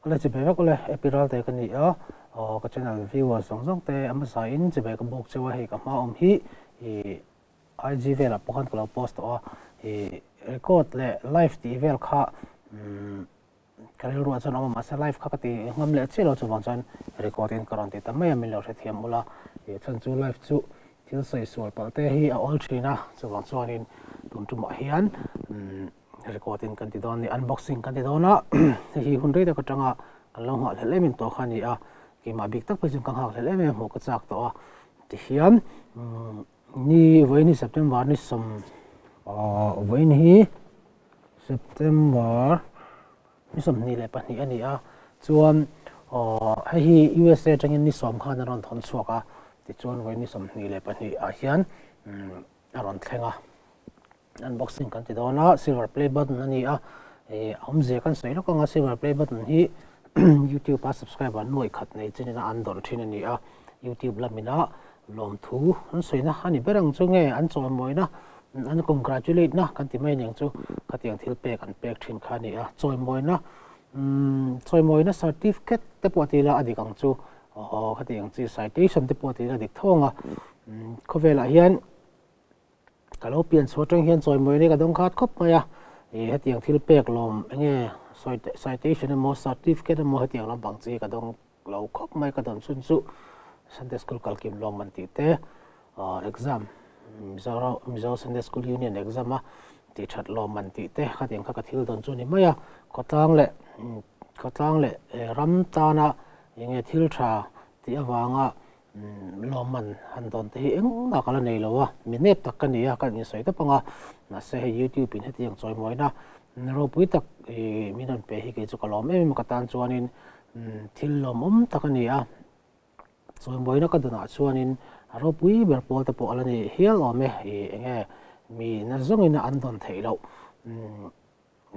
Awle chibai vek awle AP Ralte ka ni a, aw ka channel viewers zawng zawng te a hmasa in chibai ka buk cheu a, hei ka hma awm hi ih IG velah pawh khan ka lo post tawh a, ih record leh live tih vel kha umm ka rilruah chuan awm a mahse live kha ka ti ngam leh chiah lo chuvang chuan record in ka rawn ti ta mai a min lo hrethiam ula, ih chhan chu live chu thil sawi sual palh te hi a awl thin a, chuvang chuanin tun tumah hian umm. Record in kan ti dawn a ni, unboxing kan ti dawn a, hei hi hun rei tak atanga kan lo nghahhlelh em em tawh kha a ni a, keimah bik tak phei chuan ka nghakhlelh em em hmuh ka chak tawh a, tihian ni vawiin hi September ni sawm aw vawiin hi September ni 22 a ni a, chuan aw hei hi USA atangin ni sawm khan a rawn thawn chhuak a, tichuan vawiin ni 22 ah hian a rawn thleng a. Unboxing kan ti dawn a, silver play button a ni a, ih a awmzia kan sawi lawk ang a, silver play button hi youtube a subscriber nuaih khat nei chin ina an dawn thin a ni a, youtube lamina lawmthu an sawina a ni ber ang chu nge an chawimawina an congratulate na kan ti mai aniang chu khatiang thil pek an pek thin kha a ni a, chawimawina umm chawimawina certificate te pawh ti ila a dik ang chu aw khatiang chi citation te pawh ti ila a dik tho ang a, khawvelah hian. Ka lo pian chhuah atang hian chawimawi nei ka dawng khat khawp mai a, ih hetiang thil pek lawm enge citation emaw certificate emaw hetiang lampang chi ka dawng lo khawp mai ka dawn chhun chu Sunday school kal kim lawm an tih te exam Mizoram Mizo Sunday School Union exam a tih that lawm an tih te khatiang kha ka thil dawn chu a ni mai a, khawtlang leh khawtlang leh ram tana enge thil tha tih avanga Lawmman han dawn te hi engmah ka la nei lo a, mi nep tak ka ni a, ka insawi tawp ang a, mahse hei YouTube in hetiang chawimawina ropui tak ih min rawn pe hi kei chu ka lawm em em a, ka tan chuanin thil lawmawm tak a ni a, chawimawina ka dawnah chuanin a ropui ber pawl te pawh a la ni hial awm e, ih eng nge mi nazawngin an dawn theih loh.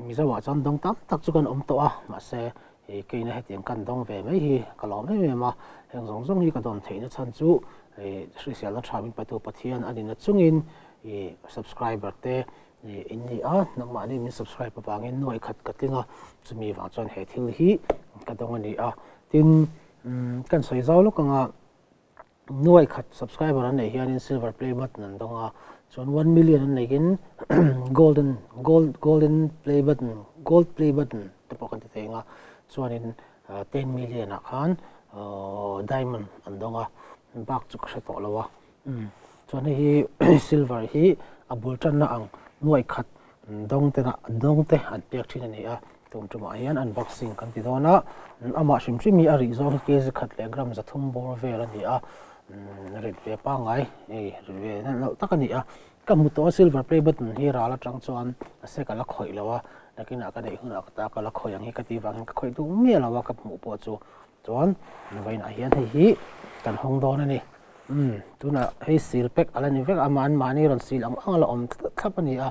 Mizoah chuan dawng tam tak chu kan awm tawh a, mahse ih keina hetiang kan dawng ve mai hi ka lawm em em a, heng zawng zawng hi ka dawn theihna chhan chu ih hriselna tha min petu Pathian a nihna chungin ih subscriber te ih in ni a, nangmahni min subscribe avangin nuaih khat ka tling a, chumi vang chuan he thil hi ka dawng a ni a, tin kan sawi zau lawk ang a. Nuai khat subscriber an neih hianin silver play button an dawng a, chuan one million an neihin golden gold golden play button gold play button te pawh kan ti thei ang a, chuanin ten million ah khan diamond an dawng a, bak chu ka hre tawh lo a, chuan hei hi silver hi a bul tanna ang nuai khat dawng te dawng te an pek thin a ni a, tun tumah hian unboxing kan ti dawn a, amah hrim hrim hi a rih zawng hi kg khat leh gram zathum bawr vel a ni a, rit ve pangngai hei rit ve nalh loh tak a ni a, ka hmu tawh a silver play button hi ral atang chuan a se ka la khawih lo a, nakinah ka neih hunah ka ta ka la khawih ang hi ka tih vangin ka khawih duh miah lo a ka hmuh pawh chu. Chuan vawiinah hian hei hi kan hawng dawn a ni. Umm tunah hei seal pack a la ni vek a, amah an mahni rawn seal ang ang a la awm thlap a ni a,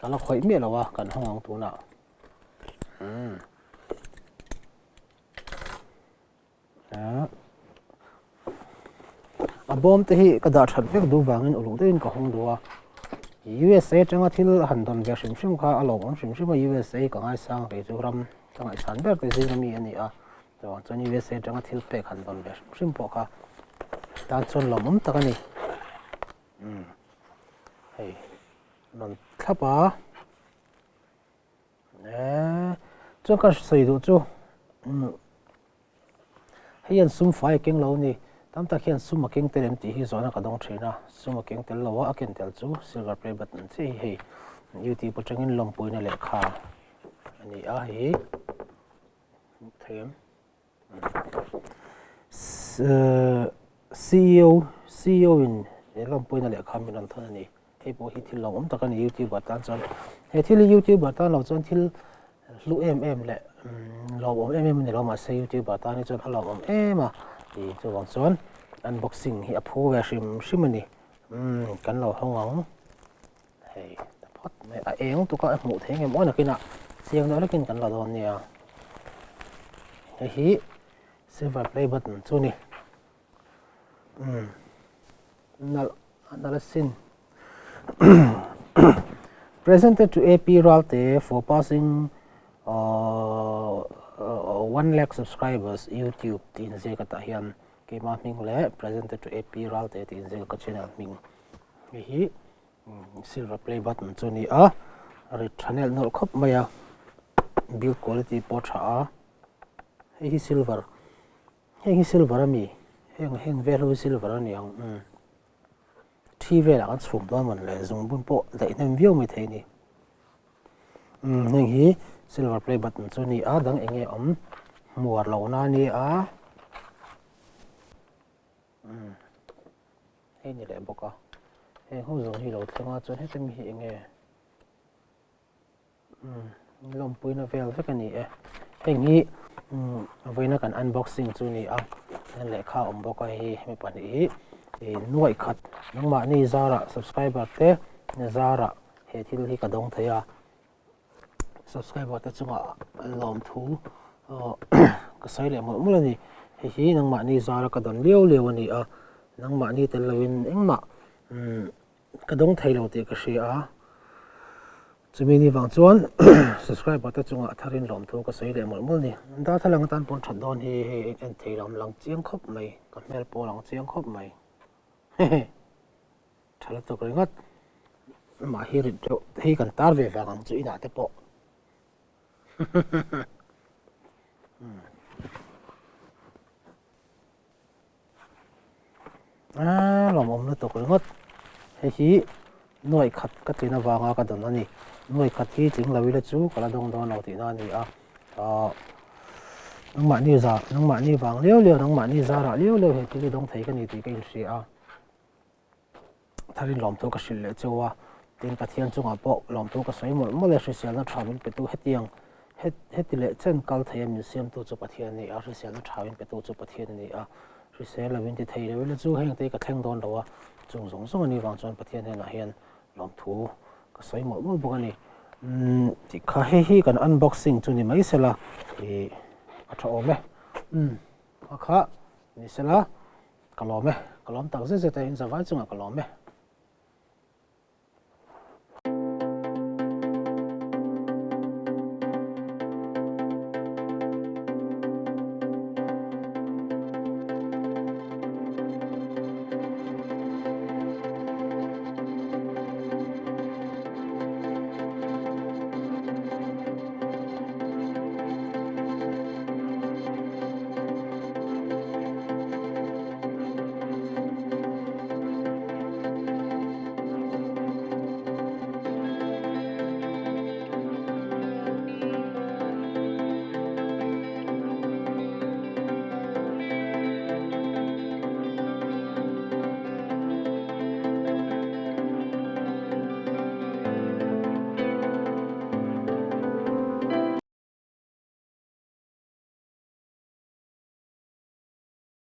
ka la khawih miah lo a, kan hawng ang tunah. Umm a bawm te hi ka dah that vek duh vangin uluk deuhin ka hawng duh a, USA atanga thil han dawn ve hrim hrim kha a lawmawm hrim hrim a, USA ka ngaisang kei chu ram ka ngaihsan ber te zinga mi a ni a. Chuvang chuan USA atanga thil pek han dawn ve hrim hrim pawh kha tan chuan lawmawm tak a ni. Umm hei rawn thlap a eee chuan ka sawi duh chu umm hei hian sum fai a keng lo a ni tam tak hian sum a keng tel em tih hi zawhna ka dawng thin a sum a keng tel lo a a ken tel chu silver play button chiah hi hei youtube atangin lawmpuina lehkha a ni a hei. Ceo ceo in he lawmpuina lehkha min rawn thawn a ni. Hei pawh hi thil lawmawm tak a ni youtuber tan chuan. He thil hi youtuber tan lo chuan thil hlu em em leh lawmawm em em a ni lo mahse youtuber tan hi chuan a lawmawm em a. Ih chuvang chuan unboxing hi a phu ve hrim hrim a ni. Umm kan lo hawng ang. Hei ta phawt mai a eng tuk a a hmuh theih ngem aw nakinah chiang deuh hlekin kan la dawn nia hei hi silver play button chu ni umm nalh a nalh asin presented to AP Ralte for passing ahh. One lakh subscribers YouTube tih inziak atah hian keimah hming leh Presented to AP Ralte tih inziak a ka channel hming. Hei hi silver play button chu a ni a, rit tha nelh nawlh khawp mai a, build quality pawh a tha a, hei hi silver heng hi silver a mi heng heng vel ho hi silver a ni ang umm thi velah kan chhum dawn mawn le zungbun pawh daih hnem viau mai thei a ni umm heng hi silver play button chu a ni a dang eng nge awm hmuar lohna a ni a umm. Hei ni leh bawk a, heng ho zawng hi lo thleng a chuan heti mi hi eng nge umm lawmpuina vel vek a ni e. Heng hi umm vawiina kan unboxing chu a ni a, hian lehkha a awm bawk a hei hemi pahnih hi ih nuaih khat nangmahni zarah subscriber te zarah he thil hi ka dawng thei a. Subscriber te chungah lawmthu ka sawi leh mawlh mawlh a ni. Hei hi nangmahni zara ka dawn liau liau a ni a, nangmahni tel loin engmah ka dawng thei lo tih ka hria a. Chumi ni vang chuan subscriber te chungah tharin lawmthu ka sawi leh mawlh mawlh a ni. Darthlalang atan pawn that dawn hi hei en thei lo lang chiang khawp mai, ka hmel pawh a lang chiang khawp mai. Hehe. Tha lutuk ringawt. Amah hi rit deuh hei kan tar ve vang ang chu inah te pawh. Aaa lawmawm lutuk ringawt. Hei hi nuaih khat ka tlin avanga ka dawn a ni. Nuaih khat hi tling lo ila chu ka la dawng dawn lo tihna a ni a. Aaa nangmahni za nangmahni vang liau liau nangmahni zarah liau liau he thil hi dawng thei ka ni tih ka inhria a. Tharin lawmthu ka hrilh leh cheu a, tin Pathian chungah pawh lawmthu ka sawi mawlh mawlh e, hriselna tha min petu hetiang heti leh chen kal theia min siamtu chu Pathian a ni a, hriselna tha min petu chu Pathian a ni a, hrisel lo in ti thei lo ila chu heng te hi ka thleng dawn lo a, chung zawng zawng a nih vang chuan Pathian hnenah hian lawmthu ka sawi mawlh mawlh bawk a ni. Umm tih kha hei hi kan unboxing chu ni mai sela ih a tha awm e, umm a kha ni sela. Ka lawm e, ka lawm tak zet zet e, in zavai chungah ka lawm e.